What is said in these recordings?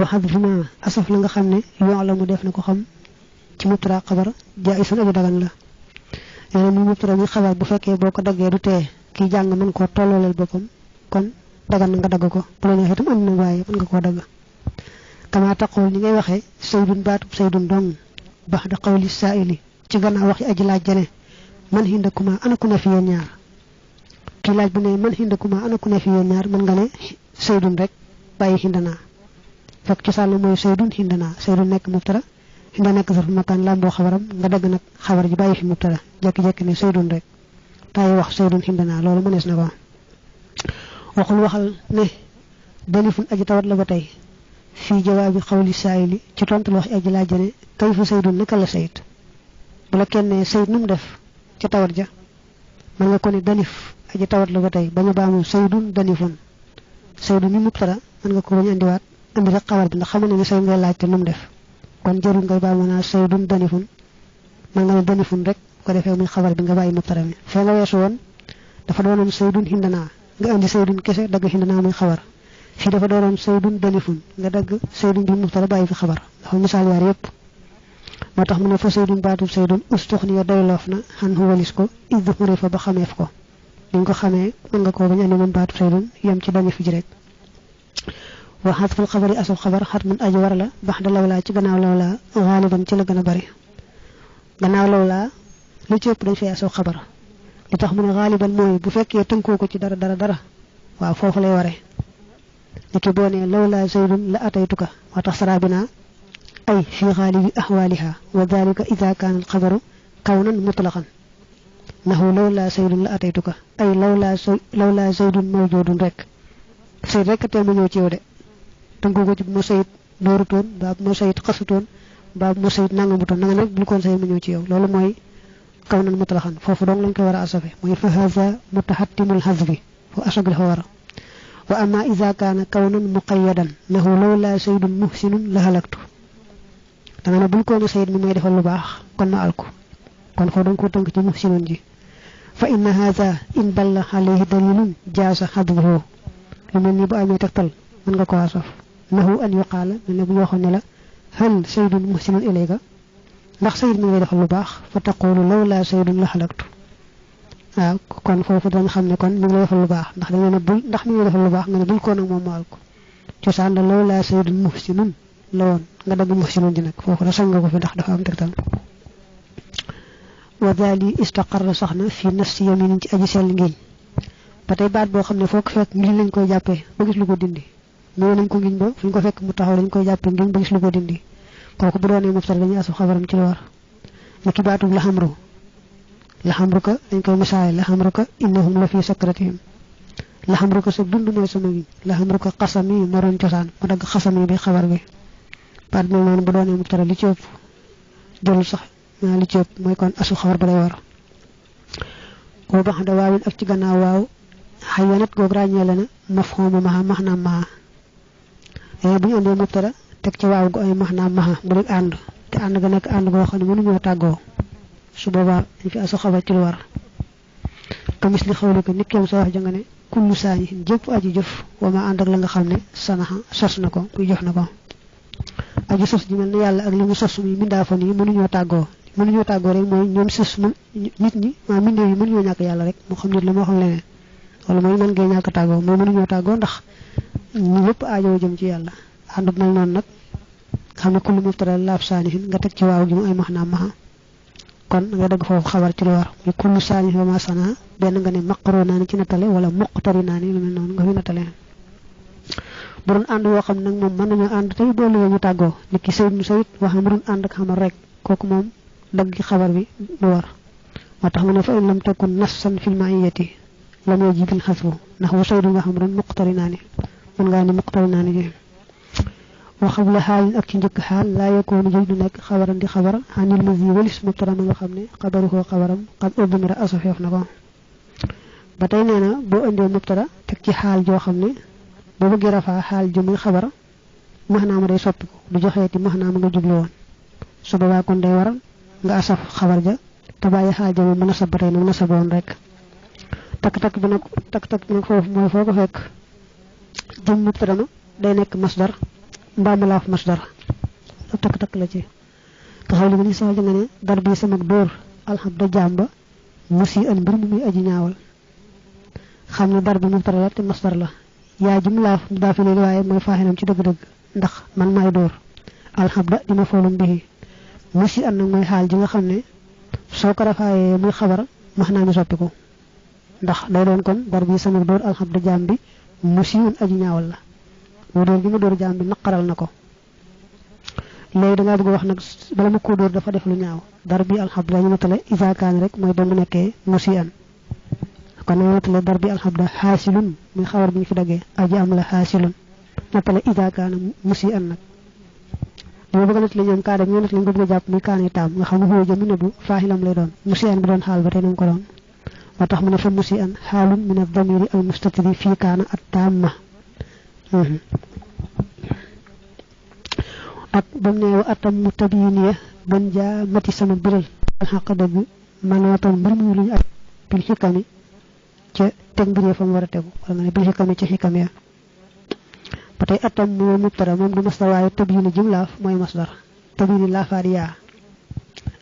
waxad fi ma asaf la nga xam ne yoo la mu def na ko xam ci mubtada xabar jaisun aji dagan la yéen mu mubtada bi xabar bu fekkee boo ko daggee du tee kii jàng mën koo tollooleel boppam kon dagan nga dagg ko bu la neexee itam am na waaye mën nga koo dagg kama taqul ni ngay waxee saydun baatub saydun dong baxda qawli saa'ili ci gannaaw waxi aji laaj jane man hindakuma ana ku ne fi yéen ñaar kii laaj bu ne man hindakuma ana ku ne fi yéen ñaar mën nga ne saydun rek bàyyi hindana fekk ci sàll mooy saydun hindana saydun nekk mubtada hinda nekk sarfu makaan lamboo xabaram nga dagg nag xabar ji bàyyi fi mubtada jekki-jekki ne saydun rek bàyyi wax saydun hindana loolu mënees na ko waxul waxal ne dalifun aji tawat la ba tey fii jawaabi xawli saayili ci tontu wax aji laaj jane kayfa saydun naka la sayd bu la kenn ne sayd nu mu def ca tawat ja mën nga ko ne danif aji tawat la ba tey bañ a baamu saydun danifun saydun ni mubtada mën nga ko bañ andiwaat andi rek xabar bi ndax xam ne sayd ngay laaj te nu mu def kon jarul ngay baamu naa saydun danifun mën nga ne danifun rek ko defee muy xabar bi nga bàyyi mubtada mi fee nga weesu woon dafa doonoon saydun hindana nga andi saydun kese dagg hindana muy xabar fii dafa doonoon saydun danifun nga dagg saydun bi mubtada bàyyi fi xabar dafa misaal yaar yépp moo tax mu ne fa saydun baatub saydun ustuxniya doyloof na xan walis ko iddu xurifa ba xameef ko diñ ko xamee mën nga koo bañ andi moom baatub saydun yem ci danif ji rek wa xatful xabari asaf xabar xat mun aji war la bax da lawlaa ci gannaaw lawlaa xaaliban ci la gën a bari gannaaw lawlaa lu ci ëpp dañ fay asaf xabar li tax mu ne xaaliban mooy bu fekkee tënkoo ko ci dara waaw foofu lay ware niki boo ne lawlaa saydun la ataytuka moo tax sarabina ay fi xaalibi ahwaaliha wa dalika ida kaana alxabaru kawnan mutlaqan nahu lawlaa saydun la ataytuka ay lawlaa saydun mawjudun rek sayd rek tee mu ñëw ci yow de tënkoo ko ci bu ma sayid doorutoon mbaa bu ma sayid xasutoon mbaa bu ma sayid nangamutoon na nga nag bul koon sayid mu ñëw ci yow loolu mooy kawnan mutlaqan foofu dong lañ koy war a asafe mooy fa haza mutahattimul hazbi fu asag dafa war a wa amma ida kaana kawnan muqayyadan nahu lawlaa saydun muhsinun la halaktu da nga ne bul koon sayid mi may defal lu baax kon ma alku kon foo danga ko tënk ci muhsinun ji fa inna haza in dalla alayhi dalilun jaasa hadbuhu lu mel ni bu amee tegtal mën nga ko asaf nahu an yuqaala mel ne bu ñu waxoon ne la hal saydun muhsinun ilayka ndax sayid mi ngay defal lu baax fa taqulu lawlaa saydun la halaktu waaw kon foofu dañ xam ne kon mi ngi lay defal lu baax ndax dañu ne bul ndax mi ngi defal lu baax nga ne bul ko nag moom maal ko cosaan la lawlaa saydun muhsinun la woon nga dagg muhsinun ji nag foofu da sañ nga ko fi ndax dafa am tegtal wa dali istaqarra sax na fi nafsi yaminin ci aji sell ngiñ ba tey baat boo xam ne foo ko fekk ngiñ lañ koy jàppee ba gis lu ko dindi ñëw nañ ko ngiñ ba fu ñu ko fekk mu taxaw lañ koy jàppee ngiñ ba gis lu ko dindi kooku bu doonee mubtada dañuy asaf xabaram ci lu war ni ki baatub la xamruka dañ koy misaale la xamruka innahum la fi sakratihim la xamruka sa dund mooy sama ngiñ la xamruka xasam yi moo doon cosaan mu dagg xasam yi bi xabar bi baat mel noonu bu doonee mubtada li ci ëpp jël sax li ci ëpp mooy kon asaf xabar ba lay war koo bax da waawin ak ci gannaaw waaw xayanat goog ràññee la na mafhoomu maha maxnaam maha bu ñu andee mubtada teg ci waaw gu ay maxnaam maha bu dee ànd te ànd ga nekk ànd goo xam ne mënuñoo tàggoo su boobaa dañ fi asu xabar ci lu war kamis li xawli ko nikkeem sa wax ja nga ne kullu saani jëpp aji jëf wa ma ànd ak la nga xam ne sanaxa sos na ko kuy jëf na ko aji sos ji mel ne yàlla ak li mu sos muy mindaafon yi mënuñoo tàggoo rek mooy ñoom sos nit ñi maa mbindee yi mënuñoo ñàkk yàlla rek moo xam nit la moo xam leneen wala mooy mën ngee ñàkk tàggoo mooy mënuñoo tàggoo ndax ñu lépp aajoo jëm ci yàlla àndut mel noonu nag xam ne kullu mubtada laaf saanihin nga teg ci waaw gi mu ay maxnaam maxa kon nga dëgg foofu xabar ci lu war muy kullu saanihin wa ma sana benn nga ne maqrunaani ci nattale wala muqtarinaani lu mel noonu nga fi nattale bu doon ànd woo xam nag moom mën nañoo ànd tey boolu ñu tàggoo nit ki sayid nu sayid waxa mu doon ànd ak xamal rek kooku moom dagg xabar bi lu war moo tax mu ne fa in lam takun nassan fil ma'iyati lam yajibil xasbu ndax wa saydun nga xam doon muqtarinaani mën ngaa ne muqtarinaani ji wa xabla xaalin ak ci njëkk xaal laa yakoonu jëy du nekk xabaran di xabar xanil mazi walis mubtada ma nga xam ne xabaruhoo xabaram xad ubimira asafeef na ko ba tey nee na boo indee mubtada teg ci xaal joo xam ne boo bëggee rafaa xaal ji muy xabar maxnaama day soppiku du joxeeti maxnaama nga jublu woon su boobaa kon day waral nga asaf xabar ja te bàyyi xaal ja moom mu nasab ba tey nag nasaboon rek takk-takk bi nag foofu mooy foo ko fekk jëm mubtada ma day nekk masdar mbaa mu laaf masdar ab takk la ci taxaw li ni sax nga ne dar bi sama dóor alhamda jamba musi an mbir mu muy aji ñaawal xam ne dar bi mubtada la te masdar la yaa ji mu laaf mu daa fi léegi waaye mooy faaxinam ci dëgg-dëgg ndax man maay dóor alhamda dima foolum bihi musi an nag mooy xaal ji nga xam ne soo ko rafaaye muy xabar max naa mi soppi ko ndax day doon kon dar bi sama dóor alhamda jaam bi musi un aji ñaawal la mu dóor gi ma dóor jaam bi naqaral na ko léegi da ngaa bëgg wax nag bala ma ko dóor dafa def lu ñaaw dar bi alhamda ñu matale isa kaan rek mooy doon nekkee musi an kon ñu matale dar bi alhamda xaasilun muy xawar bi ñu fi daggee aji am la xaasilun matale isa kaan musi an nag li ma bëgg a nettali ñoom kaa dem ñoo nettali nga bëgg a jàpp muy kaani taam nga xam ne xoo jëmi ne bu faaxilam lay doon musi an bi doon xaal ba tey nañ ko doon moo tax mu ne fa musi an xaalun min ad-damiri al mustatiri fii kaana at taamma ak bam ne wa atam mu tabiyiniya ban jaa mati sama biral alxaq dëgg manootam mbir mu luñu ak bil xikami ca teg mbir fa mu war a tegu wala nga ne bil xikami ca xikam ya ba tey atam mu mubtada moom du masdar waaye tabiyini jumlaaf mooy masdar tabiyini laafaat yaa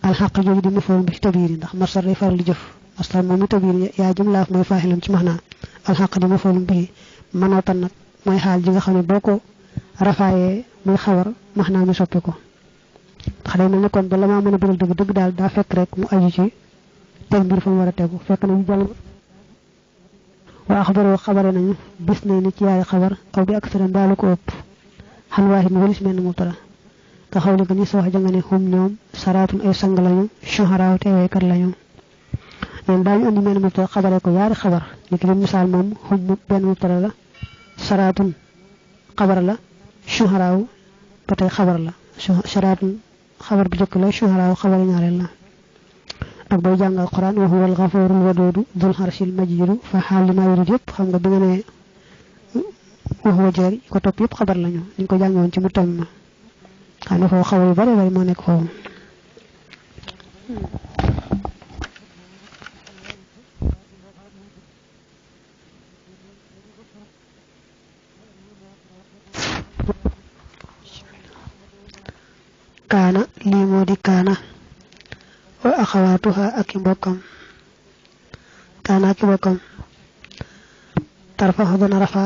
alxaq jooju di mafool bi tabiyini ndax masdar day faral di jëf masdar moom mu tabiyini yaa jumlaaf mooy faaxilam ci maanaa alxaq di mafool bi manootan nag mooy xaal ji nga xam ne boo ko rafaayee muy xawar max naa mi soppi ko ndax day mel ne kon bala maa mën a biral dëgg daal daa fekk rek mu aju ci teg mbir fa mu war a tegu fekk na ñu jàll wa axbaroo xabare nañu bis nañ ni ci yaari xabar aw bi aksara mbaalu ko ëpp xan waahid mu walis mel ne mubtada nga xaw li ko ni sa wax janga ne xum ñoom saraatun ay sang lañu shuharaaw te waykat lañu leen daañu andi mel ne mubtada xabare ko yaari xabar ni ki leen misaal moom xum benn mubtada la saraatun xabar la shuharaaw ba tey xabar la saraatun xabar bu jëkk la shuharaaw xabar ñaareel la ak bay jàngal Alquran wa huwal ghafuurul waduudu dul arshil majiidu fa xaal li ma yurid yëpp xam nga bi nga ne wax wa jeer ko topp yëpp xabar lañu ñu ko jàngoon ci mu tam ma xam ne foofu xabar yu bari bari moo nekk foofu kaana lii moo di kaana wa axawaatuha ak i mbokkam kaana ak i mbokkam tarfaxu dana rafa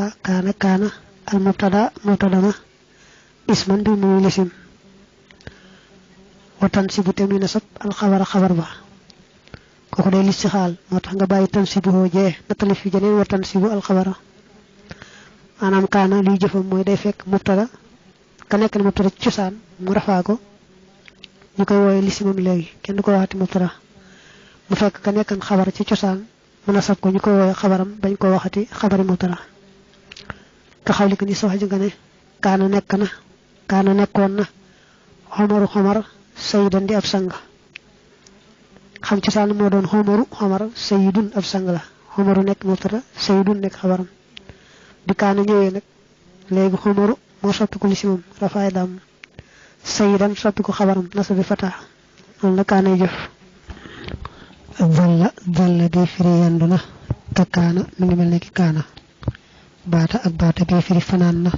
kaana al mubtada ma isman bi muy lisim wa tansibu te muy nasab al xabar ba kooku day listixaal moo tax nga bàyyi tansibu hoo jee nattali fi jeneen wa tansibu al xabara maanaam kaana liy jëfam mooy day fekk mubtada ka nekk ne mubtada ci cosaan mu rafaa ko ñu koy wooye lisimam léegi kenn du ko waxati mubtada mu fekk ka nekkan xabar ci cosaan mu nasab ko ñu koy wooye xabaram bañ ko waxati xabari mubtada ka xawli ko ni sa wax ji nga ne kaana nekkoon na xomar sayidan di ab sang xam cosaan moo doon xomar sayidun ab sang la xomaru nekk mubtada sayidun nekk xabaram bi kaana ñëwee nag léegi xomaru moo soppi ko lisimam rafaay daam sayidan soppi ko xabaram nasabi fata noonu la kaanay jëf dalla bi firi yandu na te kaana mi ngi mel ne ki kaana baata bi firi fanaan na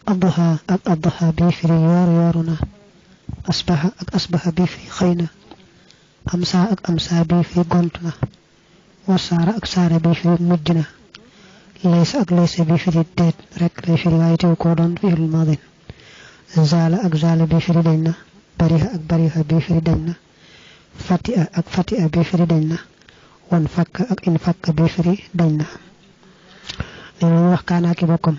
adduha bi firi yooru na asbaha bi firi xëy na amsa bi firi gont na wasaara bi firi mujj na laysa bi firi déet rek lay firi waaye teew koo doon fi'il maadin zaala bi firi dañ na bariha bi firi dañ na fati'a bi firi dañ na wan fakk in fakk bi firi dañ na nee na wax kaana ki bokkam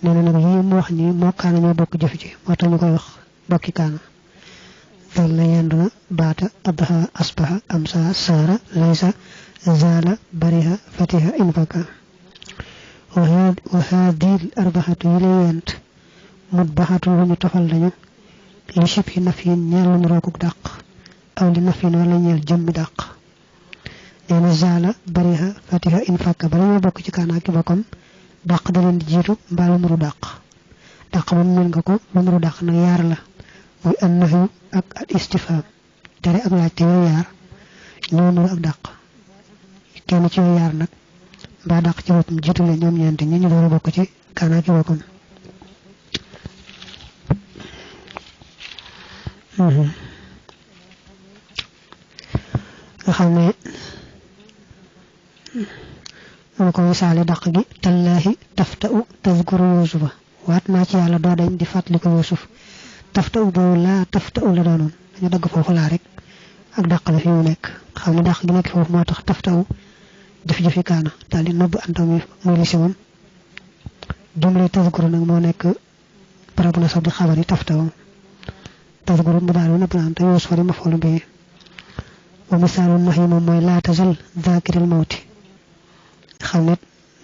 nee na nag yi mu wax nii moo kaana ñoo bokk jëf ci moo tax ñu koy wax bokki kaana dal na yendu na baata adha asbaha amsa saara laysa zaala bariha fatiha in fakka wa haadil arbaxatu yi lay yent mutbaxatu lu ñu tofal lañu li shibhi nafyin ñeel lu rookuk dàq aw li nafyin wala ñeel jëmmi dàq nee na zaala bariha fatiha in fakka bala ñoo bokk ci kaana ki bokkam dàq da leen di jiitu mbaa lu nuru dàq moom mën nga ko lu nuru dàq nag yaar la muy an nahyu ak al istifham tere ak laajte yooyu yaar ñoo nuru ak dàq kenn ci yooyu yaar nag mbaa dàq ci boppam jiitu la ñoom ñeent ñi ñu door a bokk ci kaana ki bokkam nga xam ne am ko misaale dàq gi tallahi tafta'u tazkuru yusufa waat naa ci yàlla doo dañ di fàttali ko yusuf tafta'u boobu laa tafta'u la doonoon dañu dagg foofu laa rek ak dàq la fi mu nekk xam ne dàq gi nekk foofu moo tax tafta'u jëf-jëfi kaana daal di nëbb anta muy li si moom jumle tazkuru nag moo nekk barabu na sab di xabar yi tafta'u tazkuru mu daal nëbb anta yusufa di mafoolu bi wa misaalu nax yi moom mooy laa tasal zaakiril mawti xam ne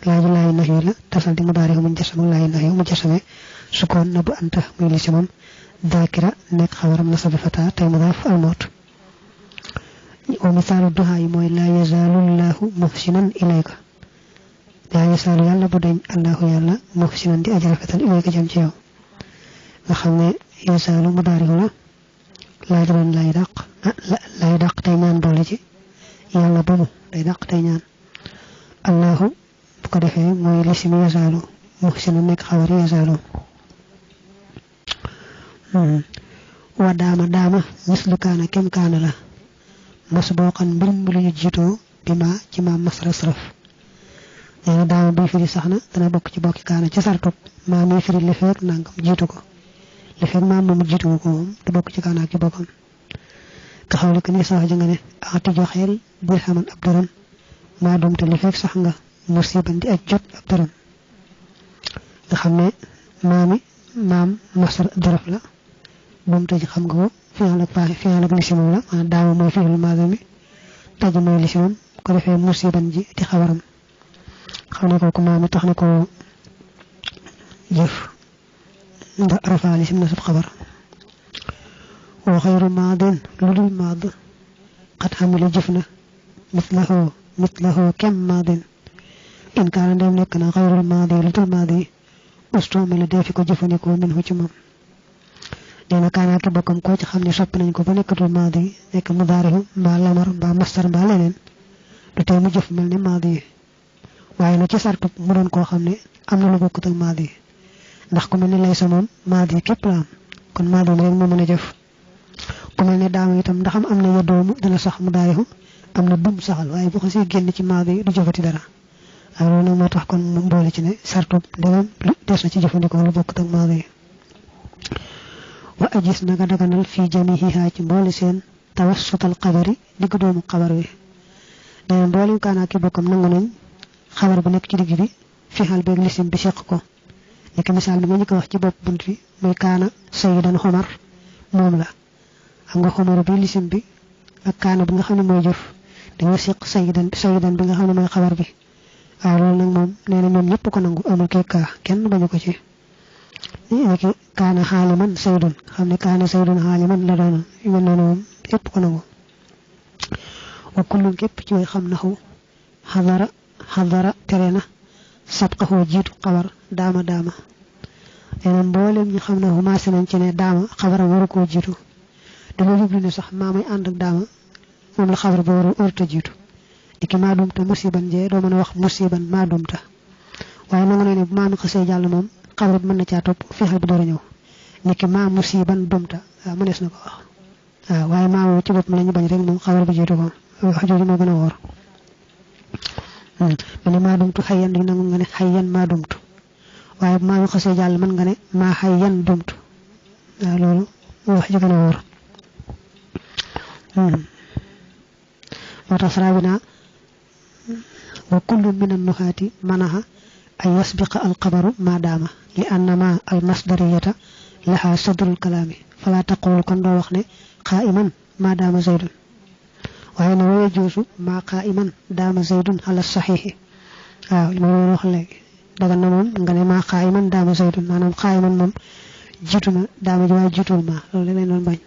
laaju laayu nax yi la tasal di mu daari mu jasam laayu nax yi mu jasame sukkoon nëbb anta muy li si moom zaakira nekk xabaram na sabi fata tey mu daaf al mawt wa misaalu duhaa yi mooy laa yazaalu llaahu muhsinan ilayka laa yazaalu yàlla bu dañ allahu yàlla muhsinan di aji rafetal ilayka jëm ci yow nga xam ne yazaalu mu daari la laaj doon lay dàq tey ñaan boole ci yàlla ba mu day dàq tey ñaan allahu bu ko defee mooy lisimi yazaalu muhsinan nekk xabari yazaalu wa daama mislu kaana kem kaana la mas boo xam mbir mi lu ñu jiitoo bi ma ci maam masra saraf nee na daama buy firi sax na dana bokk ci bokki kaana ci sartub maa muy firi li feek nangam jiitu ko li feek maam moomu jiitu ko moom du bokk ci kaana ak ci bokkam nga xam ne que ni sax ji nga ne aati joxeel dirhaman ab dërëm maa dumte li feek sax nga musiban di aj jot ab dërëm nga xam ne maam masar dërëf la dumte ji xam nga ko fi'al ak lisimam la maanaam daama mooy fi'il maadi mi taj mooy lisimam ko defee musiban ji di xabaram xam ne kooku maam mi tax na ko jëf ndax rafa lisim na sab xabar wa xayru maadin lu dul maad xat xamila jëf na mislahu kem maadin in kaana ndem nekk na xayrul maadi lu dul maadi ustomi la dee fi ko jëfandikoo min hu ci moom nee na kaana ki bokkam koo ci xam ne sopp nañ ko ba nekkatul maadi nekk mudaarihu mbaa lamar mbaa mastar mbaa leneen du tee mu jëf mel ne maadi yi waaye na ci sartu mu doon koo xam ne am na lu bokkut ak maadi yi ndax ku mel ne lay sa moom maadi képp la am kon maadi rek moo mën a jëf ku mel ne daama itam ndax am na yadoomu dana sax mudaarihu am na dum saxal waaye bu xasee génn ci maadi du jëfati dara waaye loolu nag moo tax kon mu boole ci ne sartu ndegam des na ci jëfandikoo lu bokkut ak maadi yi wa ajis naga daganal fii jamihiha ci mboole seen tawassutal xabari digg doomu xabar wi dana mboolem kaanaa ki bokkam nangu nañ xabar bu nekk ci digg bi fixal beeg lisim bi seq ko nekk misaal bi nga ñu ko wax ci bopp bunt bi muy kaana sayyidan xomar moom la xam nga xomaru bi lisim bi ak kaana bi nga xam ne mooy jëf dañoo seq sayyidan bi nga xam ne mooy xabar bi waaw loolu nag moom nee na ñoom ñëpp ko nangu amul kekkaa kenn bañu ko ci léegi kaana xaaliman saydun xam ne kaana saydun xaaliman la doon yu mel noonu moom yëpp ko nangu wa kullum képp ci way xam naxu xadara tere na sabqaxoo jiitu xabar daama yeneen mboolem ñu xam naxu maase nañ ci ne daama xabaram waru koo jiitu dañoo jublu ne sax maa may ànd ak daama moom la xabar ba warut a jiitu di ki maa dumta musiban jee doo mën a wax musiban maa dumta waaye nangu ne ne bu maa mi xasee jàll moom xabar bi mën na caa topp fexeel bi door a ñëw niki maa musiban dumta waaw mënees na ko wax waaw waaye maa moom ci boppam la ñu bañ rek moom xabar bi jiitu ko wax jooju moo gën a wóor ma ne maa dumtu xayyan di nangu nga ne xayyan maa dumtu waaye bu maa mi xasee jàll mën nga ne maa xayyan dumtu waaw loolu wax ji gën a wóor moo tax sarabina wa kullu min an-nuhaati manaha ay yasbiqa alxabaru maadaama li annama almasdariyata laha sadrul kalaami fala taqul kon doo wax ne qaa'iman maadaama zaydun waaye na wooye joosu maa qaa'iman daama zaydun ala saxiixi waaw li ma doon wax léegi daga na moom nga ne maa qaa'iman daama zaydun maanaam qaa'iman moom jiitu na daama ji waaye jiitul maa loolu lañ doon bañ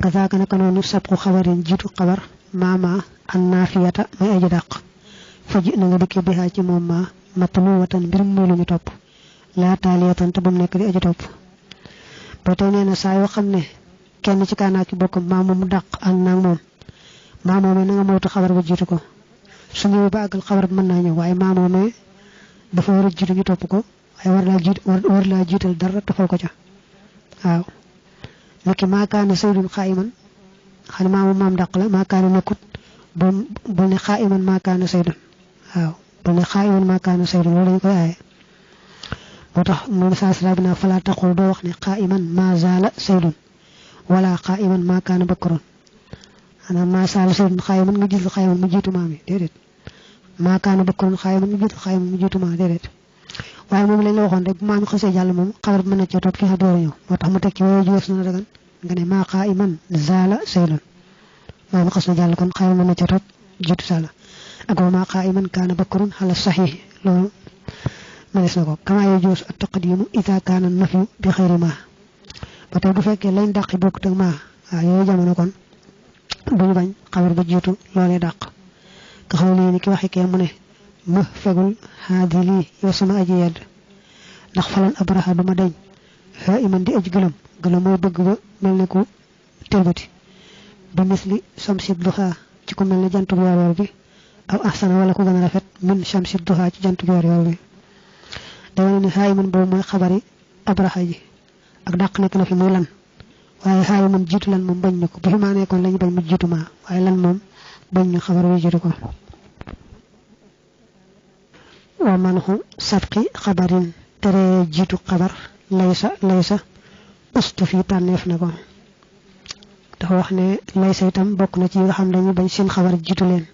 kazaaka naka noonu sabqu xabarin jiitu xabar maama an naafiyata may aji dàq faji na nga dikkee bi ci moom ma mattalu watan mbir mu lu ñu topp laa taaliyatan te ba mu nekk di aji topp ba tey nee na saa yoo xam ne kenn ci kaanaa ki bokkam maa moom dàq ak naag moom maa moomee na nga moytu xabar ba jiitu ko su ñëwee ba àggal xabar bi mën naa ñëw waaye maa moomee dafa war a jiitu ñu topp ko waaye war laa jiital dara tofal ko ca waaw niki ma kaana saydun qa'iman xani maam dàq la ma kaana nekkut bu ne qa'iman ma kaana saydun waaw bu ne qa'iman ma kaana saydun loolu lañ koy aaye moo tax mu saasra bi na fala taqul doo wax ne qa'iman ma zaala saydun wala qa'iman ma kaana bakrun ana ma zaala saydun qa'iman nga gis qa'iman mu jiitu maam yi déedéet ma kaana bakrun qa'iman mu jiitu qa'iman mu jiitu maam déedéet waaye moom lañ la waxoon rek bu maam xasee jàll moom xabar mën na ci topp ki xa door a ñëw moo tax mu teg ci wooyu juwés na dagan nga ne ma qa'iman zaala saydun maam xas na jàll kon qa'iman mën na ci topp jiitu sala ak wa ma qa'iman kaana bakrun ala sahih loolu mënees na ko kama yajuuzu at-taqdiimu idha kaana an-nafyu bi xayri ma ba tey bu fekkee lañ dàqi bokkut ak ma waaw yooyu jamono kon duñu bañ xabar ba jiitu loolee dàq nga xam ne ni ki waxe kee mu ne ma fegul haadili yow sama aji yedd ndax falan abraha duma deñ ha iman di aj gëlam mooy bëgg ba mel ne ku tëlbati bi misli samsi duha ci ku mel ne jantub yor bi aw ahsana wala ku gën a rafet min samsi duha ci jantub yor bi da wone ne ha iman boobu mooy xabari abraha ji ak dàq nekk na fi muy lan waaye ha iman jiitu lan moom bañ ñu ko bu fi maa nekkoon lañu bañ mu jiitu ma waaye lan moom bañ ñu xabar wi jiitu ko wa manhu sabqi xabarin tere jiitu xabar laysa ustu fi tànneef na ko dafa wax ne laysa itam bokk na ci nga xam dañu bañ seen xabar jiitu leen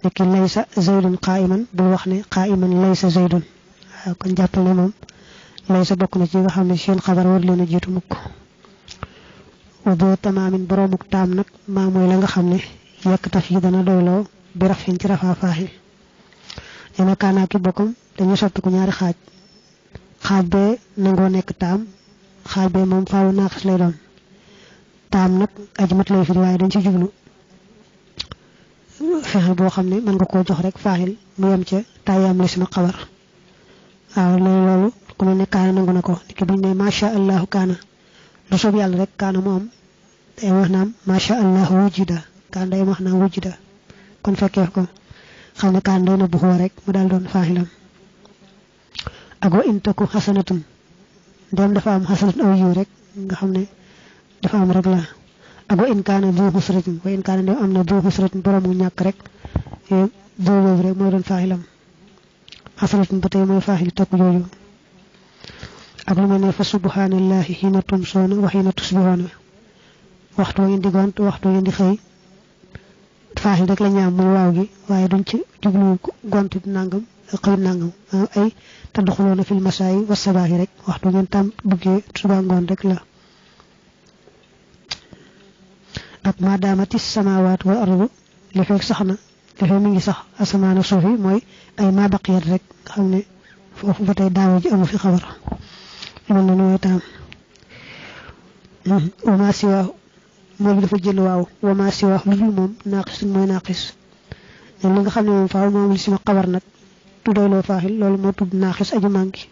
nekki laysa zaydun qa'iman bul wax ne qa'iman laysa zaydun waaw kon jàppal ne moom laysa bokk na ci nga xam ne seen xabar war leen a jiitu mukk wa boo tamaamin boroomuk taam nag maa mooy la nga xam ne yekk taf yi dana doyloo bi rafin ci rafaa faaxil yana kaanaa ki bokkam dañu soppi ko ñaari xaaj bee nangoo nekk taam xaaj bee moom faawu naaqis lay doon taam nag aji mat lay firi waaye dañ ci jublu fexe boo xam ne mën nga koo jox rek faaxil mu yem ca tàyyaam lisma xabar waaw loolu ku ne kaana nangu na ko ki buñ ne masha allahu kaana lu soob yàlla rek kaana mu am day wax naam masha allahu wujida kaan day wax naam wujida kon fekkee ko xam ne kaan doon na bu xoo rek mu daal doon faaxilam ak wa in taku xasanatun dem dafa am xasanatun aw yiw rek nga xam ne dafa am rek la ak wa in kaana du xusratin wa in kaana dem am na du xusratin borom mu ñàkk rek boobu rek mooy doon faaxilam xasanatun ba tey mooy faaxil takku jooju ak lu mel ne fa subhanallahi xiina tumsoona wa xiina tusbihoona waxtu ngeen di gont waxtu ngeen di xëy faaxil rek la ñaam muy waaw gi waaye duñ ci jublu gont nangam xëy nangam ay tadxuloona fil masaayi wa sabaahi rek waxtu ngeen tam duggee suba ngoon rek la ak maadaamati samawaat wal ardu li fekk sax na li fekk mi ngi sax asamaan ak suuf yi mooy ay ma baqiyat rek nga xam ne foofu ba tey daawa ji amu fi xabar mel na nooy taam wama siwaahu moom dafa jël waaw wama siwaahu lu dul moom naaqis mooy naaqis li nga xam ne moom faaw moom li sima xabar nag tu doyloo faaxil loolu moo tudd naaqis aju manki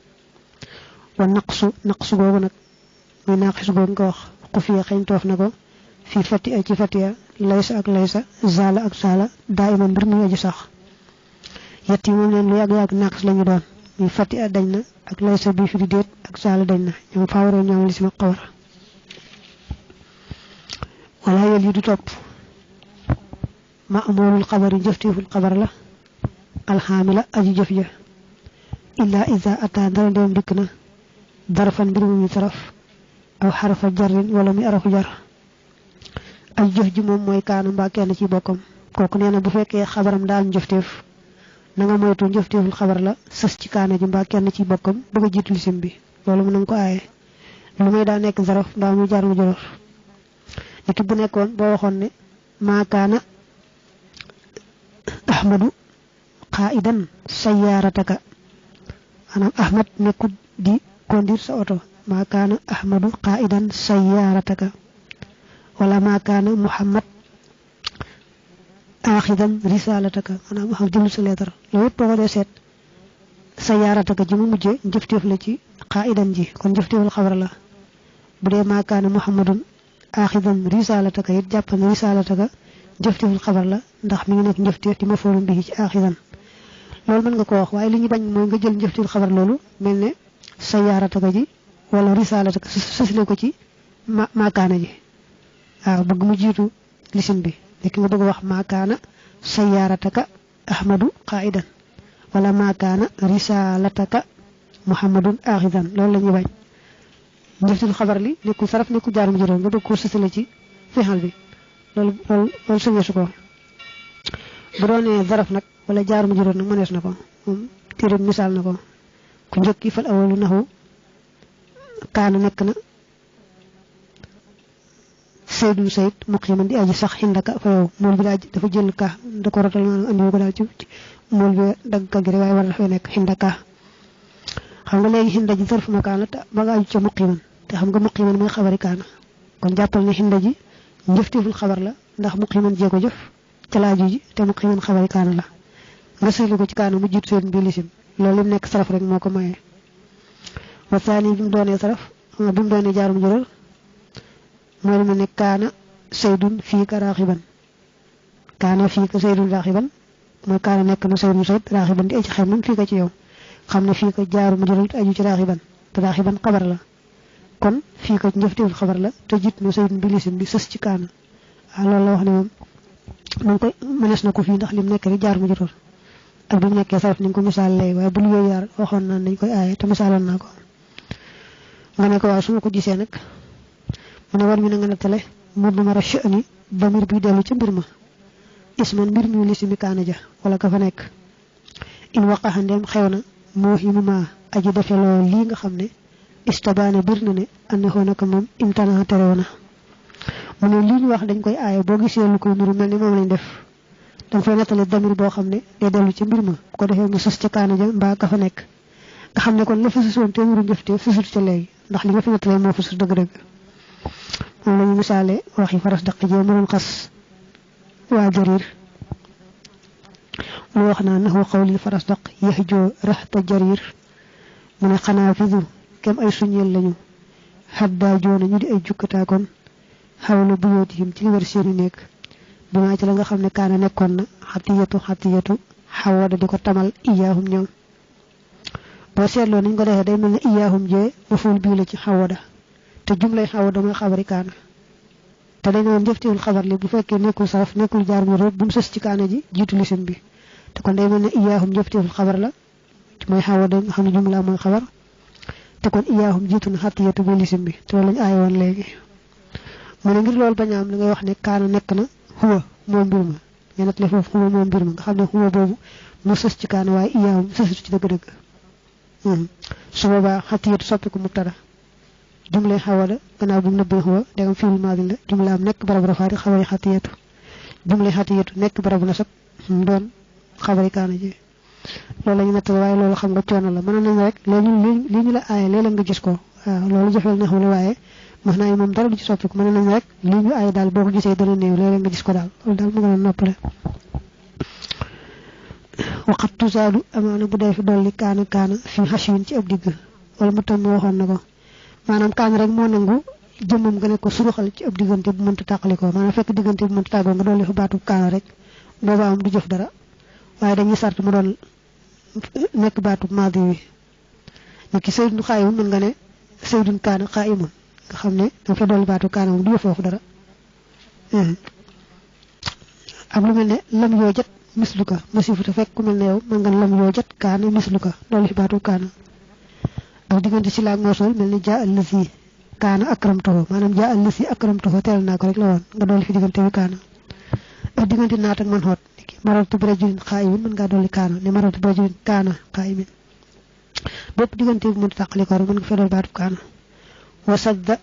wa naqsu googu nag muy naaqis googu nga wax ku fi xëñ toof na ko fii fati ci fatiya laysa ak laysa zaala ak zaala daa iman mbir muy aju sax yett yi moom leen lu yàgg naaqis lañu doon muy fatiya dañ na ak laysa bi fi di déet ak zaala dañ na ñoom faawaree ñoom li sima xabar wala yel yi du topp ma amoolul xabar yi jëfteeful xabar la alxaamila aji jëf ja illa iza ata ndara ndeem dikk na darfan mbir mu muy taraf aw xarafa jarin wala muy arafu jar ay jëf ji moom mooy kaana mbaa kenn ci bokkam kooku nee na bu fekkee xabaram daa am jëfteef na nga moytu jëfteeful xabar la sës ci kaana ji mbaa kenn ci bokkam bëgg a jiitu lisim bi loolu mu nanga ko aaye lu may daa nekk zaraf mbaa muy jar mu jorof niki bu nekkoon boo waxoon ne maa kaana ahmadu qaidan sayyarataka maanaam ahmad nekkul di conduire sa oto maa kaana ahmadu qaidan sayyarataka wala maa kaana muhammad axidan risalataka maanaam xam jëlu sa leetar loolu yëpp boo ko dee seet sayyarataka ji mu mujje njëfteef la ci qaidan ji kon njëfteeful xabar la bu dee maa kaana muhammadun axidan risalataka it jàpp na risalataka njëfteeful xabar la ndax mi ngi nekk njëfteef di ma foolu mbii ci axidan loolu mën nga ko wax waaye li ñu bañ mooy nga jël njëfteeful xabar loolu mel ne sayyarataka ji wala risalataka sësle ko ci maakaana ji waaw bëgg mu jiitu lisim bi nek nga bëgg wax maakaana sayyarataka ahmadu qa'idan wala maakaana risalataka muhammadun akhidan loolu lañu bañ njëftul xabar li nekku saraf nekku jaarum juróom nga bëgg ko sësle ci fexal bi loolu suñu su ko bu doone zaraf nak wala jaarum juróom nak mënees na ko tire misal na ko ku njëkki fal awalu nahu kaana nekk na saydun sayd muqiman di aji sax hindaka fa yow mool bi dafa jël ka da ko rotal andi ko dal ci mool bi dag ka gi way war dafa nekk hindaka xam nga legi hinda ji zarf makana ta ba nga aju ci muqiman te xam nga muqiman moy xabari kaana kon jappal ni hinda ji njëftiful xabar la ndax muqiman je ko jëf ci laaju ji te muqiman xabari kaana la nga seylu ko ci kaana mu jitt seen bi lisim loolu nekk saraf rek moko maye wa thani bi mu doone saraf bi mu doone jaarum jural moy lu nekk kaana saydun fi ka raxiban kaana fi ka saydun raxiban moy kaana nekk na saydun sayd raxiban di ci xamam fi ka ci yow xamne fi ka jaarum jural aju ci raxiban te raxiban xabar la kon fi ka njëftiwul xabar la te jitt na saydun bi lisim bi sës ci kaana loolu la wax ne mom man koy mënees na ko fi ndax lim nekk rek jaarum jural ak bu nekké sarf ni ko misal lay way bu lu yar waxon na nañ koy ayé te misalon nako nga ne ko wa suma ko gisé nak mu war mi na nga natale mu duma ra sha'ni damir bi delu ci mbir ma isman mbir mi lisimi kaana ja wala ka fa nek in waqaha ndem xewna muhimu ma aji defelo li nga xamne istabana birna ne annahu naka mom intana terewna mu ne li ñu wax dañ koy ayé bo gisé lu ko nuru melni mom lañ def dang fay natale damir bo xamne day delu ci mbir ma ko defé mu sus ci kaana ja mba ka fa nek nga xamne kon la fa susoon te wuru jëfte fusul ci légui ndax li nga fi natale mo fusul deug deug mom lañu misalé waxi faras daq je mu xass wa jarir mu wax na nahu qawli faras daq yahjo rahta jarir mu ne xana fidu kem ay suñel lañu hadda jona ñu di ay jukkata kon hawlu buyutihim ci wër seeni nek bima ci la nga xamne kaana nekkon na hatiyatu hawada diko tamal iyahum ñoom bo seetlo niñ ko defé day melni iyahum je maful bi la ci hawada te jumlay hawada moy xabari kaana te dañu njëftiwul xabar li bu fekkee nekkul saraf nekkul jaar mu rek bu mu sës ci kaana ji jiitu lisim bi te kon day melni iyahum njëftiwul xabar la moy hawada nga xamne jumla moy xabar te kon iyahum jiitu na hatiyatu bi lisim bi te lañ ay won legi mo ngir lool bañam li ngay wax ne kaana nekk na huwa mo mbir ma ñenat le fofu huwa mo mbir ma nga xamne huwa bobu mu sës ci kaana way iyahum sës ci deug deug su boba hatiyatu soppiku mubtada jumla hawala gannaaw bu nebbe huwa degam fi'l maadi la jumla am nek barab rafaati xabari hatiyatu jumla hatiyatu nek barab nasab doon xabari kaana ji loolu lañu natal way loolu xam nga coono la mën nañ rek li ñu la aaye léeg nga gis ko loolu jafel na xul waaye mëna ay mom dara du ci soppiku mën nañ rek li ñu aaye dal boko gisee dana neew léeg nga gis ko dal loolu dal mu gëna noppale waqat tuzadu amana bu def dolli kaana fi hashwin ci ab digg wala mu tam waxon nako manam kaana rek mo nangu jëmum nga ne ko suruxal ci ab digënté bu mënta takaliko manam fekk digënté bu mënta tago nga dolli fa baatu kaana rek boba am du jëf dara waye dañuy sart mu doon nek baatu maadi wi niki sayyidun khayum mën nga ne sayyidun kaana qa'imun nga xamne da fa dolli baatu kaana mu du fofu dara am lu melne lam yo jot misluka masifu te fekk ku melne yow mën nga lam yo jot kaana misluka dolli baatu kaana ak digënté ci la ngosol melni ja allasi kaana akramtuhu manam ja allasi akramtuhu tel na ko rek la won nga dolli fi digënté wi kaana ak digënté naat ak man hot maratu brajul qa'imin mën nga dolli kaana ni maratu brajul kaana qa'imin bop digënté bu mën takali ko mën nga fa dolli baatu kaana wa sadda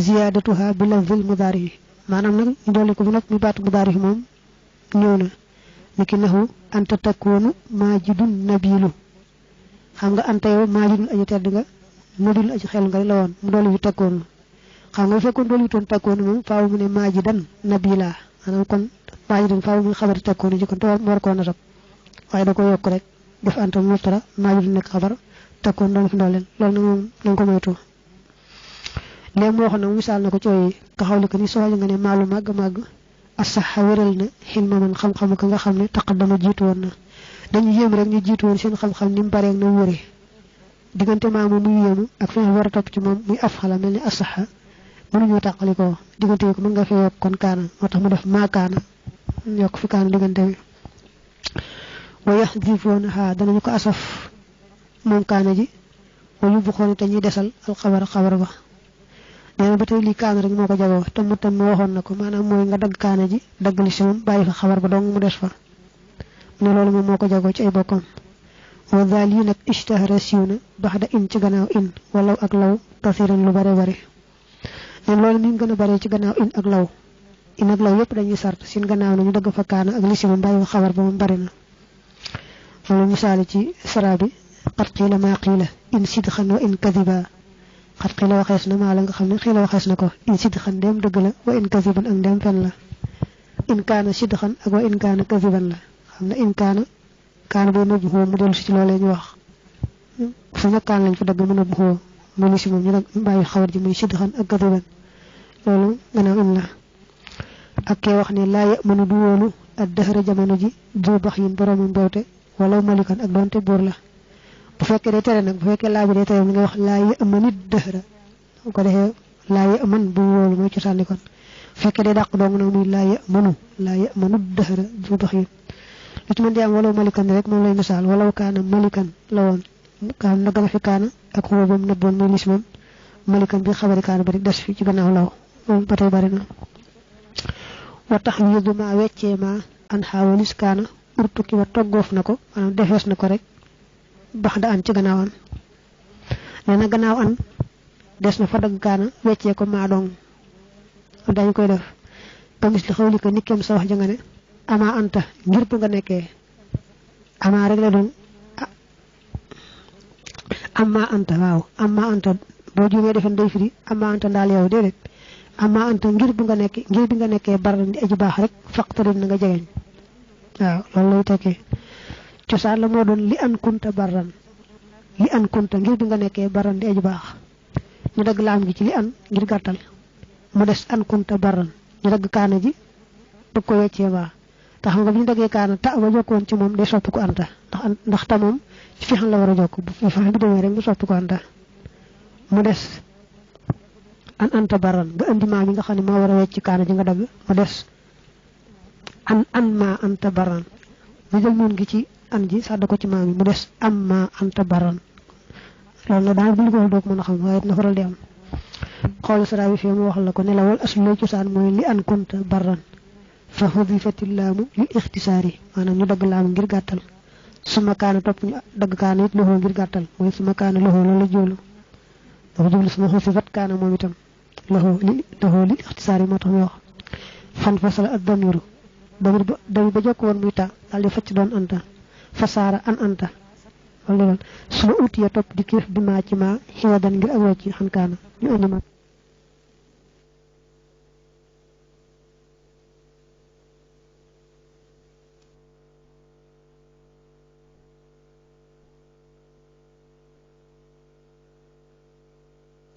ziyadatuha bil lafzil mudari manam nak ñu dolli ko bu nak mi baatu mudari mom ñewna niki nahu anta takunu majidun nabilu xam nga anta yow majidun aji tedd nga nabil aji xel nga la won mu dolli wi takkoon xam nga fekkon dolli ton takkoon mom faaw mu ne majidan nabila manam kon majidan faaw mu xabar takkoon ji kon to war ko na rab waye da ko yok rek def anta mutara majidun nek xabar takkoon do fi dolen lol na mom lañ ko moytu lé mo xona misal nako cioy ka xawli ko ni soxal nga ne malu mag as-sahha wéral na xilma man xam-xam ko nga xamne taqaddama jitu won na dañu yëm rek ñu jitu won seen xam-xam nim bare ak na wéré diggante maamu muy yéemu ak fi'il war a topp ci moom muy afxala mel ni asaxa mënuñoo tàqalikoo diggante yi ko mën nga fee yokk kon kaana moo tax mu def maa kaana yokk fi kaana diggante bi wa yaxdifuunahaa danañu ko asaf moom kaana ji wa yubxoona te ñuy desal alxabara xabar ba nee na ba tey lii kaana rek moo ko jagoo te mu tam waxoon na ko maanaam mooy nga dagg kaana ji dagg li si moom bàyyi fa xabar ba dong mu des fa ne loolu moom moo ko jagoo ci ay bokkam wa daal yi nag ishtahara siiw na baxda in ci gannaaw in walaw ak law kasiran lu bare bare neen loolu mi ngi gën a bare ci gannaaw in ak law yépp dañuy sart seen gannaaw na ñu dagg fa kaana ak li si moom bàyyi fa xabar ba moom bari na loolu misaali ci sara bi qad qiila maa qiila in sidxan wa in kadiba xat xiila waxees na maa la nga xam ne xiila waxees na ko in sidxan ndéem dëgg la wa in kasiban ak ndéem fen la in kaana sidxan ak wa in kaana kasiban la xam ne in kaana boo nëbb xoo mu dellu si ci loolee ñu wax fu ñu kaan lañ fa dagg mu nëbb xoo mu li si moom ñu bàyyi xawar ji muy sidxan ak kasiban loolu gannaaw in la ak kee wax ne laa yamanu du wóolu ak dëxëra jamono ji du bax yin boroomu mbewte wala malikan ak doonte buur la bu fekkee day tere nag bu fekkee laa bi day tere mi nga wax laa ya'manit dëhra bu ko defee laa ya'man bu wóolu mooy cosaani kon bu fekkee day dàq dong nag muy laa ya'manut dëhra bu dox yi lu ci mën di am walaw malikan rek moom lay misaal walaw kaana malikan la woon kaan na gën a fi kaana ak xuba ba mu nëbboon muy lis moom malikan bi xabari kaana ba rek des fi ci gannaaw law moom ba tey bari na wa tax wiidu ma weccee ma an xaawalis kaana urtukki wa toggoof na ko maanaam defees na ko rek bax da an ci gannaaw an nee na gannaaw an des na fa dagg kaana weccee ko maa dong dañu koy def kamis li xawli ko nikkeem sa wax ja nga ne ama anta ngir bu nga nekkee ama rek la doon amma anta waaw amma anta boo juumee defen day firi amma anta ndaal yow déedéet amma anta ngir bi nga nekkee baral di aji baax rek faqtarin na nga jegeñ waaw loolu lay tekkee cosaan la moo doon li an kunta barran ngir bi nga nekkee barran di aji baax ñu dagg laam gi ci li an ngir gàttal mu des an kunta barran ñu dagg kaana ji bëgg ko weccee baa tax nga bu ñu daggee kaana ta ba jokkoon ci moom day soppi ko anta ndax ta moom ci fixan la war a jokk bu fixan bi demee rek mu soppi ko anta mu des an anta barran nga indi maa bi nga xam ne moo war a wecc kaana ji nga dagg mu des an ma anta barran mu jël noon gi ci an ji sàdd ko ci maam yi mu des am ma anta baran loolu na daal bu ñu ko doog mën a xam waaye dina faral di am xool sara bi fii mu wax la ko ne la wal aslu lay cosaan mooy li an kunta baran fa hudifati laamu li ixtisaari maanaam ñu dagg laamu ngir gàttal suma kaana topp ñu dagg kaana it loxoo ngir gàttal mooy suma kaana loxoo loolu la jublu dafa jublu suma xusifat kaana moom itam loxoo li ixtisaari moo tax mu wax fan fasala ak damiru damir ba jokk woon muy ta daal di facc doon anta fasaara an anta wala doon suma utiya topp di kiif bi maa ci maa xiwadan ngir ak wecc xan kaana ñu indi ma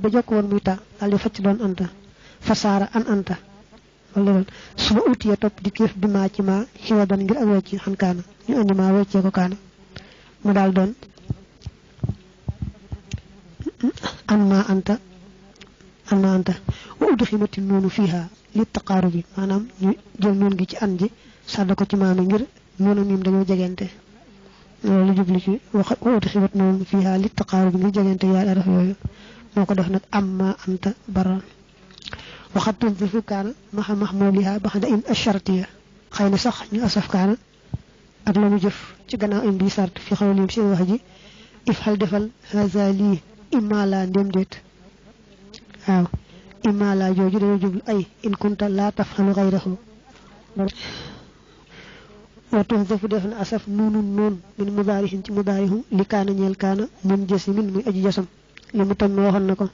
ba jokk woon muy ta daal di facc doon anta fasaara an anta wala doon suma utiya topp di kiif bi maa ci maa xiwadan ngir ak wecc xan kaana ñu indi maa weccee ko kaana mu daal doon an ma anta wa udximati noonu fiha li taqaarubi maanaam ñu jël noon gi ci an ji sàdd ko ci maami ngir noonu miim dañoo jegente loolu jubli ci wa udximat noonu fiha li taqaarubi ngir jegente yaay araf yooyu moo ko def nag am ma anta baran waxat tundifu kaana maxa mahmuliha baxda in ashartiya xëy na sax ñu asaf kaana ak la mu jëf ci gannaaw im bi sart fi xawlim seen wax ji if xal defal haza lii imma la ndem déet waaw imma la jooju dañoo jublu ay in kunta la tafxalu xayrahu wa tuhdafu def na asaf nuunun noon min mudaarihin ci mudaarihu li kaana ñeel kaana mun jësi min muy aji jasam li mu tam waxoon na ko